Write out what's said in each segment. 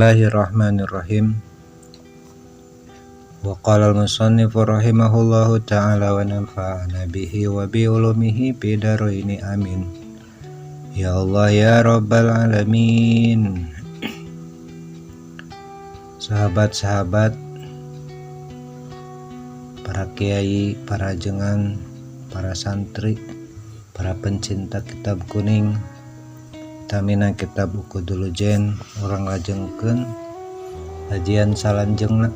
Bismillahirrahmanirrahim. Wa qala al-musannif rahimahullahu ta'ala wa nafa'ana bihi wa bi ulumihi bidaraini, amin. Ya Allah ya Rabbal alamin. Sahabat-sahabat, para kiai, para jengan, para santri, para pencinta kitab kuning, utamina kitab Uqudul Lujain, urang lajengkeun kajian salanjengna.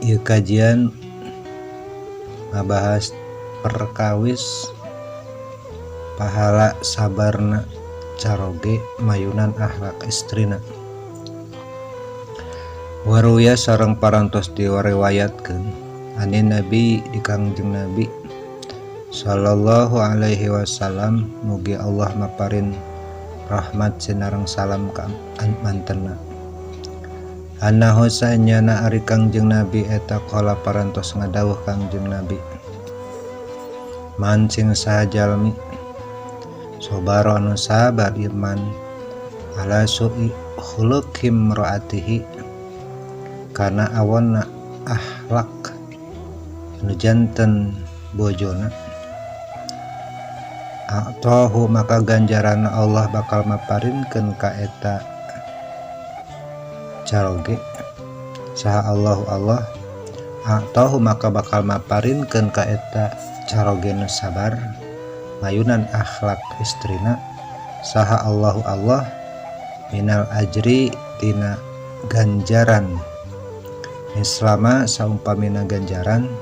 Ieu kajian ngabahas perkawis pahala sabarna caroge mayunan akhlak istrina. Waruwiya, sareng parantos diwariwayatkeun, anin Nabi, di Kangjeng Nabi sallallahu alaihi wasallam, mugi Allah maparin rahmat sinareng salam ka mantena, annahu, saenyana ari Kangjeng Nabi eta, qala, parantos ngadawuh Kangjeng Nabi, man, sing saha jalmi, sobaro, anu sabar ieu man, ala su'i khuluqi imraatihi, kana awonna akhlak anu janten bojona, a'thahu, maka ganjaran Allah bakal maparinkeun ka eta caroge saha Allahu Allah, a'thahu, maka bakal maparinkeun ka eta caroge nu sabar mayunan akhlak istrina saha Allahu Allah, minal ajri, tina ganjaran, mislama, saumpamina ganjaran,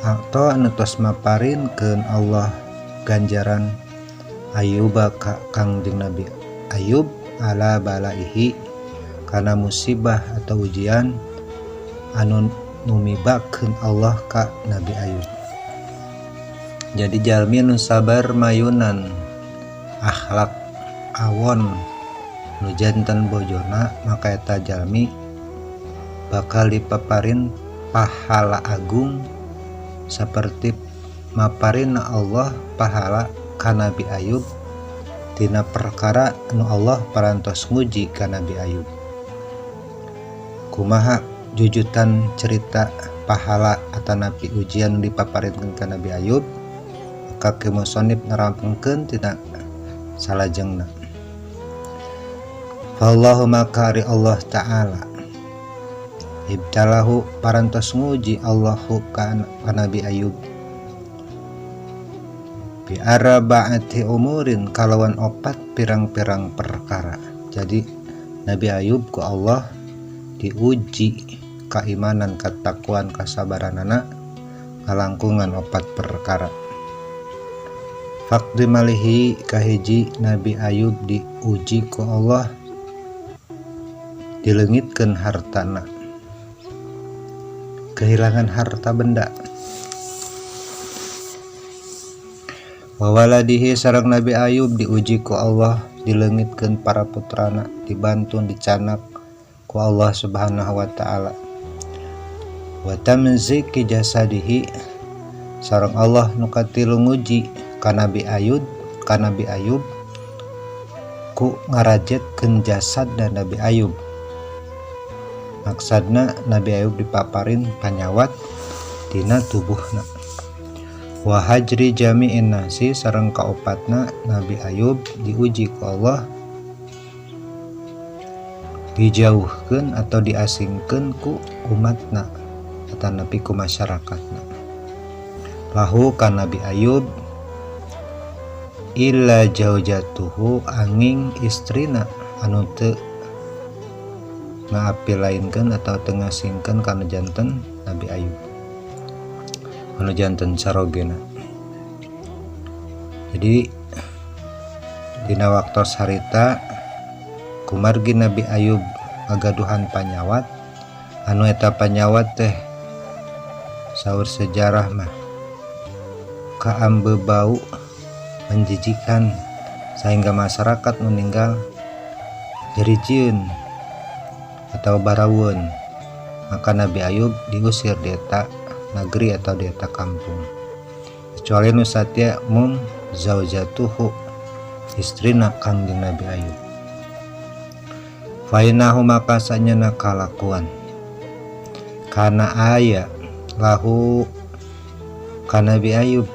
a'tha, anu tos maparinkeun Allah ganjaran, Ayuba, ka Kangjeng Nabi Ayub, ala balaihi, kana musibah atau ujian anu numibakeun Allah ka Nabi Ayub. Jadi jalmi nu sabar mayunan akhlak awon nu janten bojona, maka eta jalmi bakal dipaparin pahala agung seperti maparin Allah pahala ka Nabi Ayub tina perkara anu Allah parantos nguji ka Nabi Ayub. Kumaha jujutan cerita pahala atau nabi ujian dipaparinkeun ka Nabi Ayub? Maka ku musonif nerampungkeun tina salajengna. Fallahu, maka ari Allah Ta'ala, ibtalahu, parantos nguji Allahu ka Nabi Ayub, bi arba'ati umurin, kalawan opat pirang-pirang perkara. Jadi Nabi Ayub ku Allah diuji keimanan, ketakwaan, kasabaranana ngalangkungan opat perkara. Faqdi malihi, kahiji, Nabi Ayub diuji ku Allah dilengitkeun hartana, kehilangan harta benda. Wa waladihi, sareng Nabi Ayub diuji ku Allah dilengitkeun para putrana, dibantu, dicanak ku Allah Subhanahu wa Ta'ala. Wa tamziki jasadihi, sareng Allah nu katilu nguji ka Nabi Ayub, ka Nabi Ayub ku ngarajetkeun jasad dan Nabi Ayub. Maksudna Nabi Ayub dipaparin panyawat dina tubuhna. Wa hajri jami'in nasi, sareng kaopatna Nabi Ayub diuji ku Allah dijauhkeun atau diasingkeun ku umatna atau nabi ku masyarakatna, lahu, ka Nabi Ayub, illa zaujatuhu, anging istrina anu teu ngaapi lainkeun atau teu ngasingkeun kana janten Nabi Ayub, anu janten carogena. Jadi dina waktos harita, kumargi Nabi Ayub ngagaduhan panyawat anu eta panyawat teh saur sejarah mah kaambe bau menjijikan, sehingga masyarakat meninggal jadi jieun atau baraweun, maka Nabi Ayub diusir di eta negeri atau di eta kampung, kecuali nu satia mung zaujatuhu, istrina Kangjeng Nabi Ayub. Fa innahu maka sanyana kalakuan kana aya lahu ka Nabi Ayub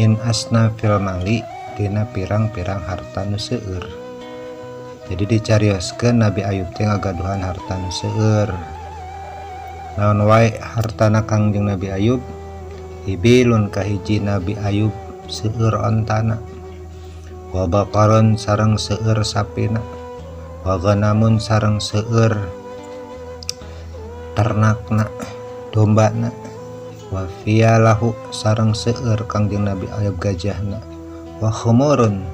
min asnafil mali tina pirang-pirang harta nu seueur. Jadi dicarioskeun Nabi Ayub teh ngagaduhan harta nu seueur. Naon wae hartana Kangjeng Nabi Ayub? Ibilun, kahiji Nabi Ayub seueur ontana, wa baqarun, sareng seueur sapina, wa ghanamun, sareng seueur ternakna, dombana, wa fiyalahu, sareng seueur Kangjeng Nabi Ayub gajahna, wa khumurun,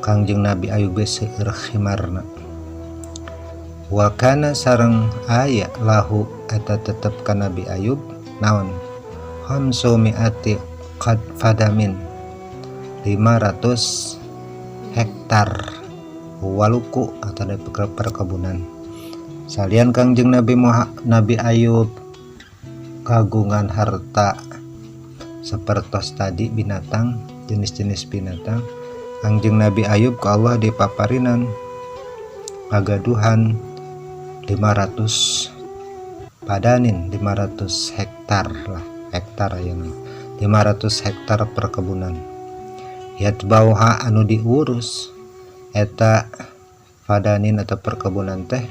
Kangjeng Nabi Ayub seueur khimarna. Wa kana, sareng aya, lahu eta tetep ka Nabi Ayub naon? Khamsu mi'ati qad fadanin, 500 hektar waluku atau perkebunan. Salian Kangjeng Nabi Muhammad, Nabi Ayub kagungan harta sepertos tadi, binatang, jenis-jenis binatang, Kangjeng Nabi Ayub ke Allah dipaparinan ngagaduhan 500 fadanin, 500 hektar lah, hektar ya, 500 hektar perkebunan. Yatbauha, anu diurus eta fadanin atau perkebunan teh,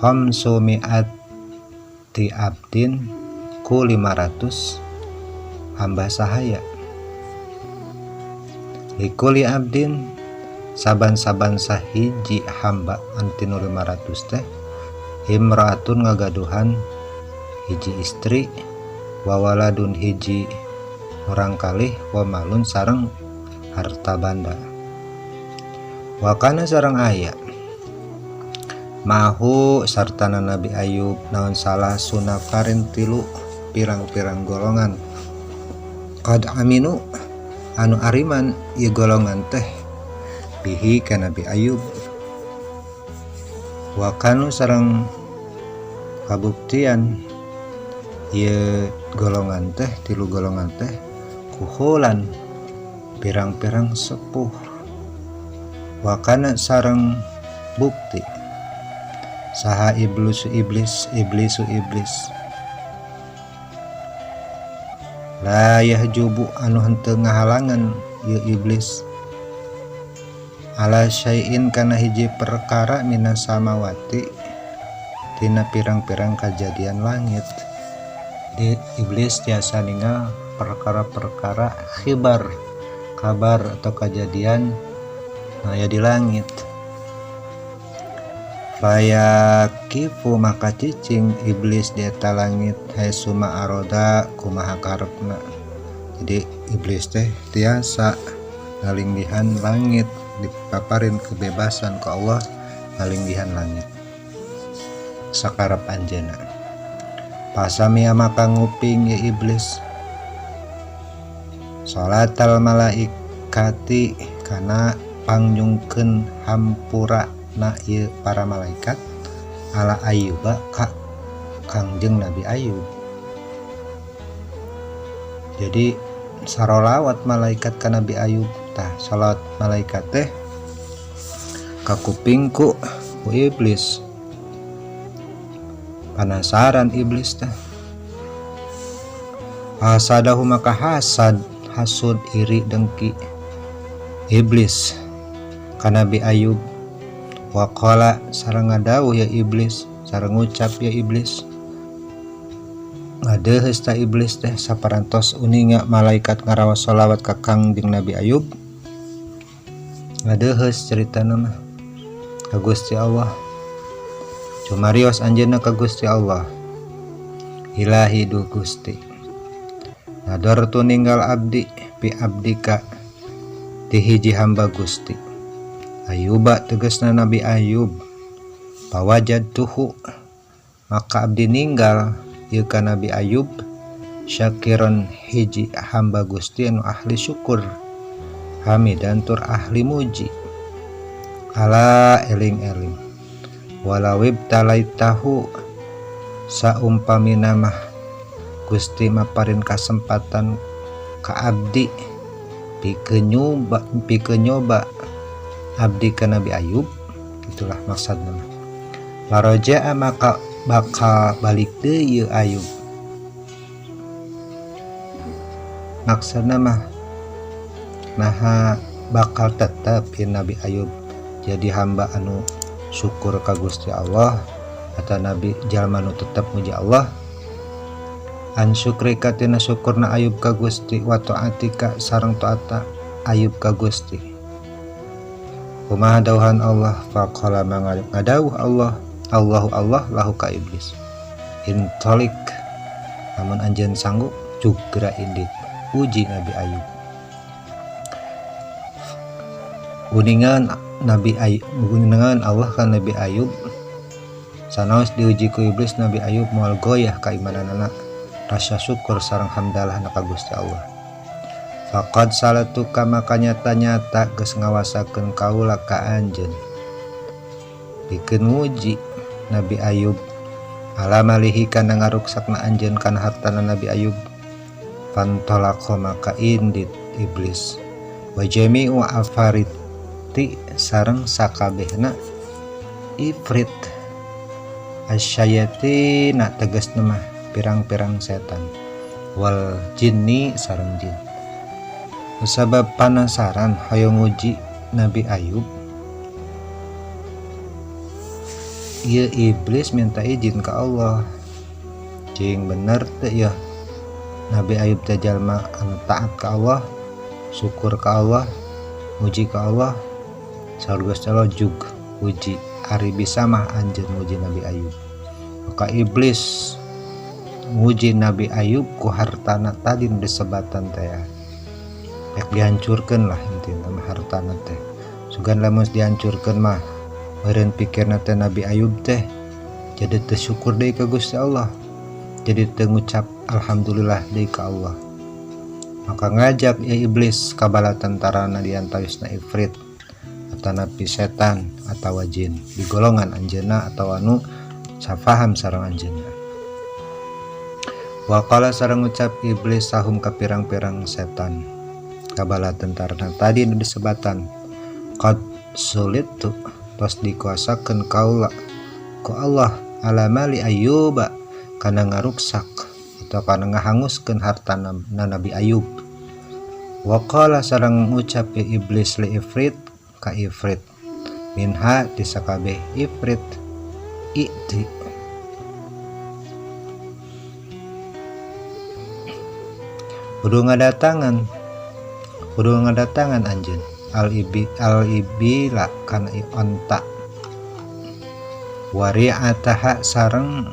khamsu mi'ati abdin, ku 500 hamba sahaya. Likulli abdin, saban-saban sahiji hamba anu tinu 500 teh, imra'atun, ngagaduhan hiji istri, wa waladun, hiji orang kalih, wa malun, sareng harta banda. Wa kana, sareng aya, ma'ahu, sartana Nabi Ayub naon? Salasu nafarin, tilu pirang-pirang golongan, qad aminu, anu ariman ieu golongan teh, bihi, ka Nabi Ayub. Wa kanu, sareng kabuktian ieu golongan teh, tilu golongan teh, kuhulan, pirang-pirang sepuh. Wa kana, sareng bukti saha iblis iblis iblisu iblis, la yahjubu, anu henteu ngahalangan ieu iblis, ala syai'in, kana hiji perkara, minas samawati, tina pirang-pirang kajadian langit. Di iblis tiasa ningal perkara-perkara, khibar, kabar atau kejadian aya di langit. Fayakifu, maka cicing iblis di eta langit, haitsuma aroda, kumaha karepna. Jadi iblis teh tiasa ngalinggihan langit, dipaparin kebebasan ke Allah ngalinggihan langit sakarep anjeunna. Fasami'a, maka nguping ya iblis, salatal malaikati, kana pangnyungkeun hampura na ieu para malaikat, ala Ayyuba, ka Kangjeng Nabi Ayub. Jadi sarolawat malaikat ka Nabi Ayub. Tah, salat malaikat teh kakuping ku iblis. Penasaran iblis teh. Hasadahu, maka hasad, hasud, iri dengki iblis ka Nabi Ayub. Waqala, sareng ngadawuh ya iblis, sareng ngucap ya iblis, ngadeuheus ta iblis teh saparantos uninga malaikat ngaraos sholawat ka Kangjeng Nabi Ayub. Ngadeuheus caritana mah ka Gusti Allah. Cumarios anjeunna ka Gusti Allah, Ilahi, duh Gusti, nadortu, ninggal abdi, fi abdika, ti hiji hamba Gusti, Ayuba, tegasna Nabi Ayub. Fawajadtuhu, maka abdi ninggal ieu ka Nabi Ayub, syakiron, hiji hamba Gusti anu ahli syukur, hamidan, tur ahli muji. Ala, eling-eling, walawibtalaitahu, saumpamina mah Gusti maparin kasempatan ka abdi pikeun nyoba, pikeun nyoba abdi ka Nabi Ayub. Gitulah maksudna mah. Laraja'a maka bakal balik deui ieu Ayub. Maksudna mah naha bakal tetep ieu Nabi Ayub jadi hamba anu syukur ka Gusti Allah atau nabi jalma nu tetep muji Allah an syukrika tina syukurna Ayub ka Gusti wa taatika sareng taata Ayub ka Gusti. Kumaha dawuhan Allah? Faqala ngadawuh Allah Allahu Allah lahu ka iblis intolik lamun anjeun sanggup jugra indit uji Nabi Ayub. Uningan Nabi Ayub, uningan Allah ka Nabi Ayub sanaos diuji ku iblis Nabi Ayub moal goyah kaimananana rasa syukur sareng hamdalah na ka Gusti Allah. Faqad salatuka maka nyata-nyata geus ngawasakeun kaula ka anjeun pikeun nguji Nabi Ayub ala malihi kana ngaruksakna anjeun kana hartana Nabi Ayub. Fantalaqa maka indit iblis wa jami'u afariti sareng sakabehna ifrit asyayatina tegasna mah pirang-pirang setan wal jinni sareng jin. Sabab panasaran hoyong nguji Nabi Ayub, ieu iblis minta izin ka Allah, cing bener teu yeuh Nabi Ayub teh jalma anu taat ka Allah, syukur ka Allah, muji ka Allah. Saur Gusti Allah jug uji ari bisa mah anjeun nguji Nabi Ayub. Maka iblis nguji Nabi Ayub ku hartana tadi nu disebatan teh ya. Rek dihancurkeun lah intina mah hartana teh. Sugan lamun dihancurkeun mah meureun pikirna teh Nabi Ayub teh jadi teu syukur deui ka Gusti Allah, jadi teu ngucap alhamdulillah deui ka Allah. Maka ngajak ya iblis ka bala tentarana di antawisna ifrit atanapi setan atawa jin di golongan anjeunna atawa anu safaham sareng anjeunna. Wa qala sareng ngucap iblis sahum ka pirang-pirang setan ka bala tentarana tadi nu disebatan qad sulitu tos dikuasakeun kaula ku Allah ala mali Ayyuba kana ngaruksak atau kana ngahanguskeun hartana Nabi Ayub. Wa qala sareng ngucap ya iblis li ifrit ka ifrit minha tisakabeh ifrit i'ti kudu ngadatangan anjeun al ibi al ibila kana onta wari'ataha sareng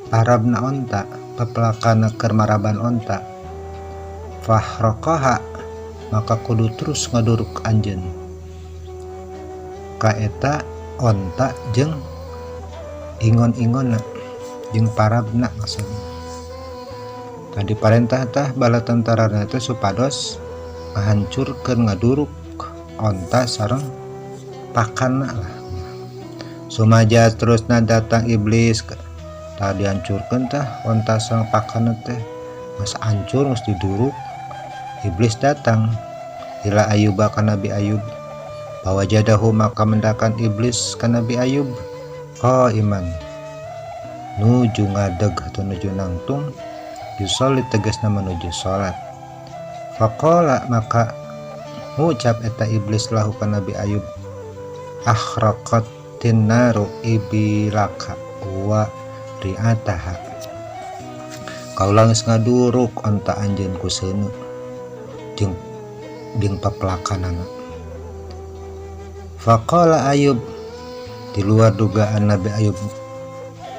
parabna onta pepelakana keur maraban onta fahraqaha maka kudu terus ngaduruk anjeun ka eta onta jeung ingon-ingonna jeung parabna maksudna. Tadi parentah tah bala tentarana teh supados ngahancurkeun ngaduruk onta sareng pakanna lah. Sumaja terusna datang iblis tah dihancurkeun tah onta sareng pakanna teh geus hancur geus diduruk. Iblis datang ila Ayuba ka Nabi Ayub fawajadahu maka mendakan iblis ka Nabi Ayub qaiman nuju ngadeg atau nuju nangtung yusolli tegasna menuju salat. Faqala maka ngucap eta iblis lahu ka Nabi Ayub akhraqatin naru ibilaka wa ri'ataha kaula geus ngaduruk onta anjeun ku seuneu jeung pepelakanana. Faqala Ayub di luar dugaan Nabi Ayub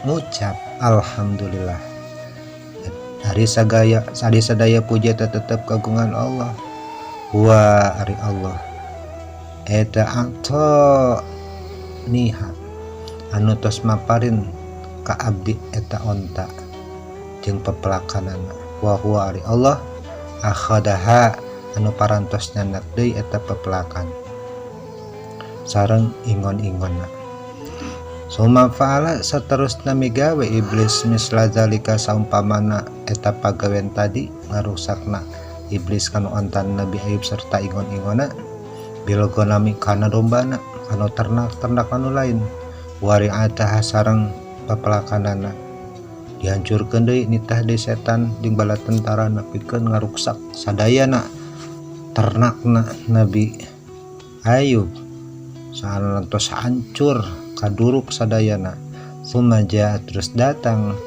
ngucap alhamdulillah ari sagaya ari sadaya puja tetep kagungan Allah wa ari Allah eta ato niha anu tos maparin ka abdi eta onta jeung pepelakanana wa huwa ari Allah akhadaha anu parantos nyandak deui eta pepelakan sareng ingon-ingonna. Suma fa'ala saterusna migawe iblis misla zalika saumpamana eta pagawean tadi ngarusakna iblis kanu ontan Nabi Ayub serta ingon-ingonna bil ghanami kana dombana kanu ternak-ternak anu lain wari'ataha sareng pepelakanana dihancurkeun deui nitah deui setan jeung bala tentara pikeun ngaruksak sadayana ternakna Nabi Ayub saantos hancur kaduruk sadayana. Tsumma jaa terus datang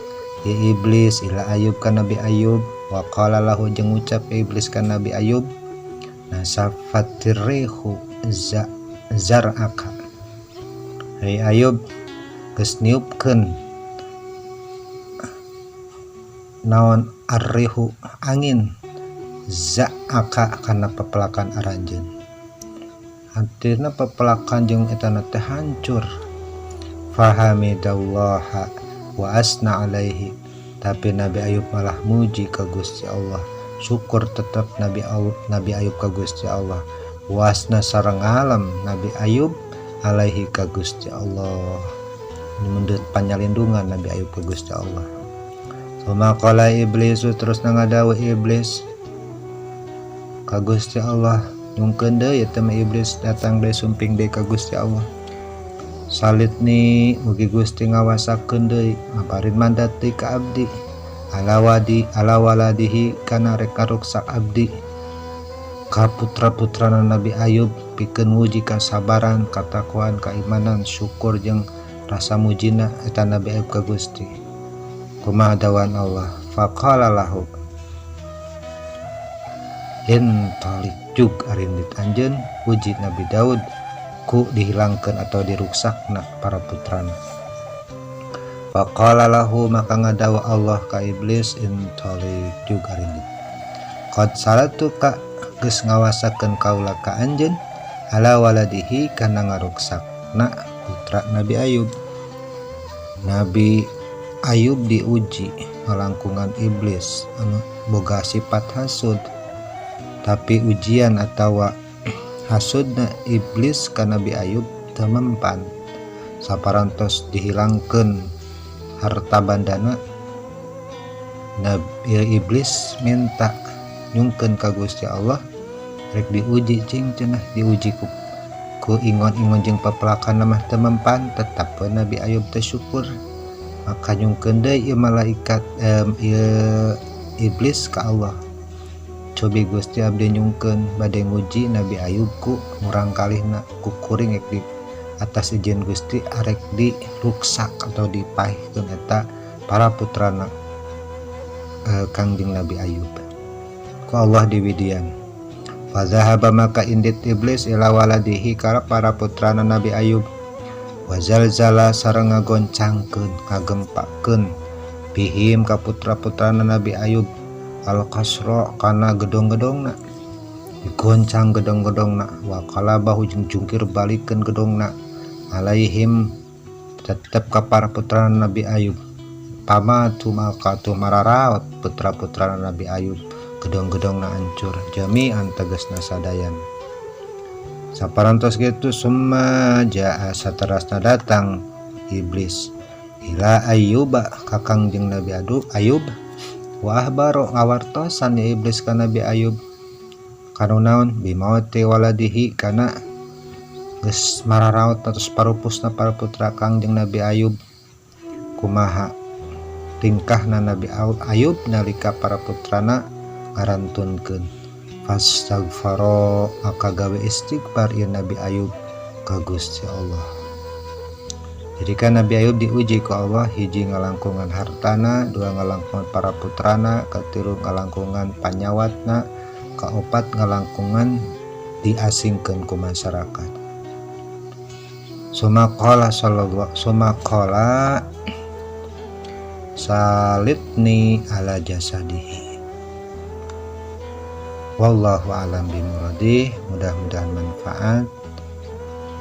ya iblis ila Ayub ka Nabi Ayub wa qala lahu jeung ngucap iblis ka Nabi Ayub nasafatir rihu zar'aka. Hai Ayub geus niupkeun naon arrihu angin za'aka kana pepelakan aranjeun. Artina pepelakan jeung eta teh hancur. Fahamidallaha wa asna alaihi, tapi Nabi Ayub malah muji ka Gusti Allah, syukur tetap Nabi Ayub ka Gusti Allah, wasna sareng alam Nabi Ayub alaihi ka Gusti Allah, mendut panyalindungan Nabi Ayub ka Gusti Allah. Tsumma qala iblis terus ngadawuh iblis ka Gusti Allah, nyungkeun deui eta mah iblis datang deui sumping deui ka Gusti Allah. Salitni mugi Gusti ngawasakeun deui ngabarin mandat deui ka abdi alawadi alawaladihi kana rek karuksak abdi ka putra-putrana Nabi Ayub pikeun nguji kasabaran, katakwaan, keimanan, syukur jeung rasa mujina eta Nabi Ayub ka Gusti. Kumaha dawan Allah? Faqala lahu intalik jug arindit anjeun uji Nabi Daud ku dihilangkeun atau diruksakna para putrana. Faqala lahu maka ngadawa Allah ka iblis intalik jug arindit qad salatuka geus ngawasakeun kaula ka anjeun ala waladihi kana ngaruksakna putra Nabi Ayub. Nabi Ayub diuji ngalangkungan iblis anu boga sifat hasud, tapi ujian atawa hasudna iblis ka Nabi Ayub teu mempan, saparantos dihilangkeun harta bandana. Nabi iblis minta nyungkeun ka Gusti Allah rek diuji cing cenah, diuji ku ingon-ingon jeung pepelakan mah teu mempan, tetap we Nabi Ayub teh syukur. Maka nyungkeun deui ieu malaikat ieu iblis ka Allah, cobi Gusti abdi nyungkeun bade nguji Nabi Ayub ku murang kalihna ku kuring di atas izin Gusti arek diruksak atau dipaehkeun eta para putrana Kangjeng Nabi Ayub. Ku Allah diwidian. Fazahaba maka indit iblis ila waladihi ka para putrana Nabi Ayub wa zalzala sareng ngagoncangkeun ngagempakeun bihim ka putra-putrana Nabi Ayub al-qasra kana gedong-gedongna, digoncang gedong-gedongna, wa qalabahu jeung jungkir balikeun gedongna alaihim tetep ka para putrana Nabi Ayub. Pamatu maka tu mararaot putra-putrana Nabi Ayub, gedong-gedongna hancur jami'an tegasna sadayana. Saparantos kitu summa jaa saterasna datang iblis ila Ayyuba ka Kangjeng Nabi Ayub wa ahbaro ngawartosan ya iblis ka Nabi Ayub kanu naon bimauti waladihi kana geus mararaot atus parupusna para putra Kangjeng Nabi Ayub. Kumaha tingkahna Nabi Ayub nalika para putrana ngarantunkeun? Fastaghfara maka gawe istighfar ieu Nabi Ayub ka Gusti Allah. Jadi kan Nabi Ayub diuji ku Allah, hiji ngalangkungan hartana, dua ngalangkungan para putrana, katilu ngalangkungan panyawatna, kaopat ngalangkungan diasingkeun ku masyarakat. Summa qala sallallahu summa qala salitni ala jasadihi. Wallahu a'lam bimuradih. Mudah-mudahan manfaat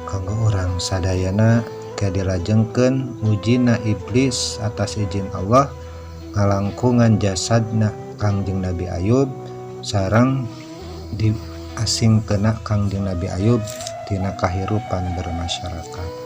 kanggo urang sadayana. Ke dilajengkeun ujina iblis atas izin Allah ngalangkungan jasadna Kangjeng Nabi Ayub sareng diasingkeunna Kangjeng Nabi Ayub tina kahirupan bermasyarakat.